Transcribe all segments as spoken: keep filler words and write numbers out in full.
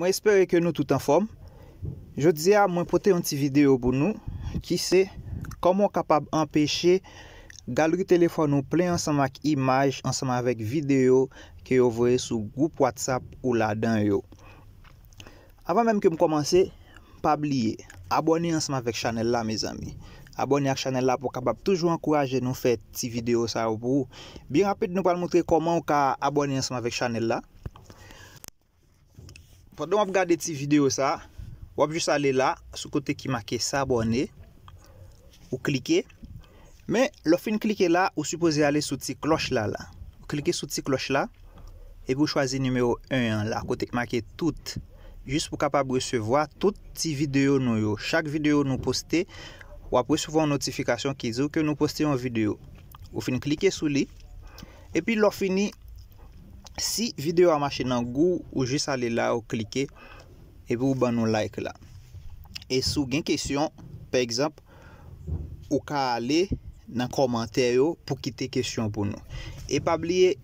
Mwen espere ke nou tout anfòm. Jodi a, mwen pote yon ti videyo pou nou ki se kòman w kapab anpeche galri telefòn ou plen ansanm ak imaj, ansanm avèk videyo ke yo voye sou gwoup WhatsApp ou ladan yo. Avan menm ke m kòmanse, pa bliye abòne ansanm avèk chanèl la, mezanmi. Abòne ak chanèl la pou w kapab toujou ankouraje nou fè ti videyo sa yo pou ou. Byen rapid, nou pral montre kòman w ka abòne ansanm avèk chanèl la. Pandan w ap gade ti videyo sa, w ap jis ale la, sou kote ki make s'abonner, ou klike. Men, lè w fin klike la, ou sipoze ale sou ti klòch la la. Ou klike sou ti klòch la, epi ou chwazi nimewo en an la, kote ki make tout. Jis pou w kapab resevwa tout ti videyo nou yo. Chak videyo nou poste, w ap resevwa yon notifikasyon ki di w ke nou poste yon videyo. Ou fin klike sou li. Epi lè w fini, si videyo a mache nan gou w, ou jis ale la, ou klike, epi ou ban nou like la. E si w gen kesyon, pa egzanp, ou ka ale nan kòmantè yo pou kite kesyon pou nou. E pa bliye,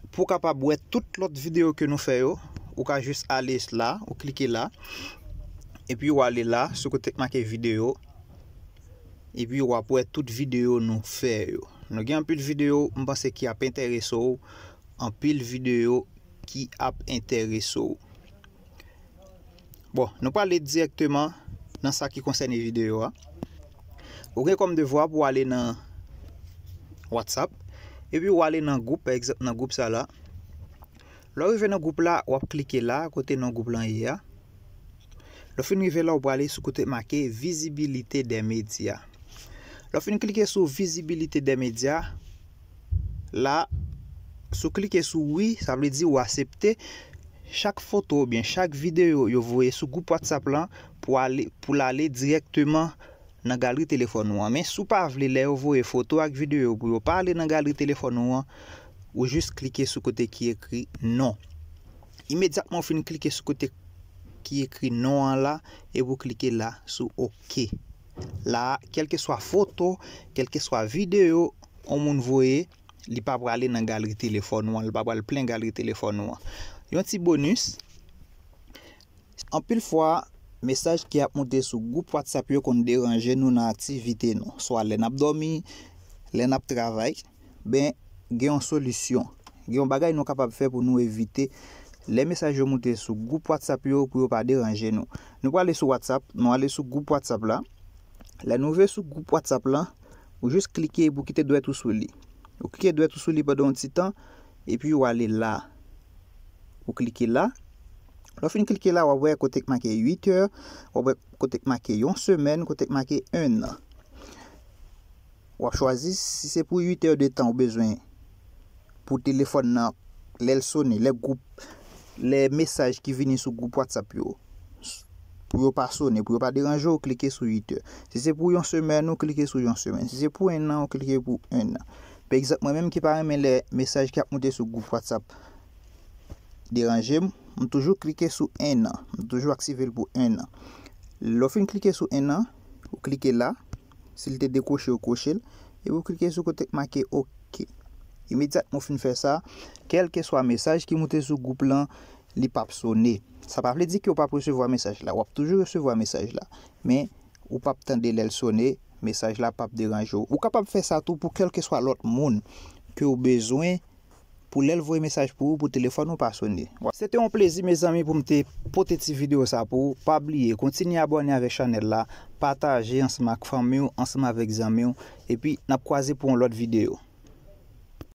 pou w kapab wè tout lòt videyo ke nou fè yo, ou ka jis ale la, ou klike la, epi ou ale la, sou kote k make videyo, epi w ap wè tout videyo nou fè yo. Nou gen anpil videyo, m panse, ki ap enterese w, anpil videyo ki ap enterese w. Bon, nou prale dirèkteman nan sa ki konsène videyo a. Ou gen kòm devwa pou w ale nan WhatsApp, epi w ale nan gwoup, pa egzanp, nan gwoup sa la. Lè w rive nan gwoup la, w ap klike la, kote non gwoup lan ye a. Lè w fin rive la, w prale sou kote make visibilité des médias. Lè w fin klike sou visibilité des médias, la, si w klike sou wi, sa vle di w aksepte chak foto oubyen chak videyo yo voye sou gwoup WhatsApp lan pou ale, pou l ale dirèkteman nan galri telefòn ou an. Men si w pa vle lè yo voye foto ak videyo pou yo pa ale nan galri telefòn ou an, ou jis klike sou kote ki ekri non. Imedyatman w fin klike sou kote ki ekri non an la, epi w klike la sou oke. La, kèlkeswa foto, kèlkeswa videyo yon moun voye, li pa prale nan galri telefòn ou an, li pa pral plen galri telefòn ou an. Yon ti bonis, anpil fwa, mesaj ki ap moute sou gwoup WhatsApp yo konn deranje nou nan aktivite nou, swa lè n ap dòmi, lè n ap travay. Ben, gen yon solisyon. Gen yon bagay nou kapab fè pou nou evite lè mesaj yo moute sou gwoup WhatsApp yo pou yo pa deranje nou. Nou prale sou WhatsApp, nou ale sou gwoup WhatsApp la. Lè nou rive sou gwoup WhatsApp la, ou jis klike epi w kite dwèt ou sou li. Ou klike dwèt ou sou li pandan yon ti tan, epi w ale la. Ou klike la. Lè w fin klike la, w ap wè kote k make uit è, w ap wè kote k make yon semèn, kote k make en an. W ap chwazi si se pou uit è de tan ou bezwen pou telefòn nan, lè l sonnen, lè gwoup, lè mesaj ki vini sou gwoup WhatsApp yo, pou yo pa sonnen, pou yo pa deranje w, klike sou uit è. Si se pou yon semèn, ou klike sou yon semèn. Si se pou en an, ou klike pou en an. Pa egzanp, mwen menm ki pa renmen lè mesaj ki ap moute sou gwoup WhatsApp deranje m, m toujou klike sou en an. M toujou aktive l pou en an. Lè w fin klike sou en an, ou klike la. Si l te dekwoche, ou kwoche l. Epi ou klike sou kote k make oke. Imedyatman w fin fè sa, kèlkeswa mesaj ki moute sou gwoup lan, li p ap sonnen. Sa pa vle di ke w p ap resevwa mesaj la. W ap toujou resevwa mesaj la. Men, ou p ap tande lè l sonnen, mesaj la p ap deranje w. Ou kapab fè sa tou pou kèlkeswa lòt moun ke w bezwen pou lè l voye mesaj pou ou, pou telefòn ou pa sonnen. Se te yon plezi, mezanmi, pou m te pote ti videyo sa pou ou. Pa bliye, kontinye abòne avèk chanèl la, pataje ansanm ak fanmi w, ansanm avèk zanmi w, epi n ap kwaze pou yon lòt videyo.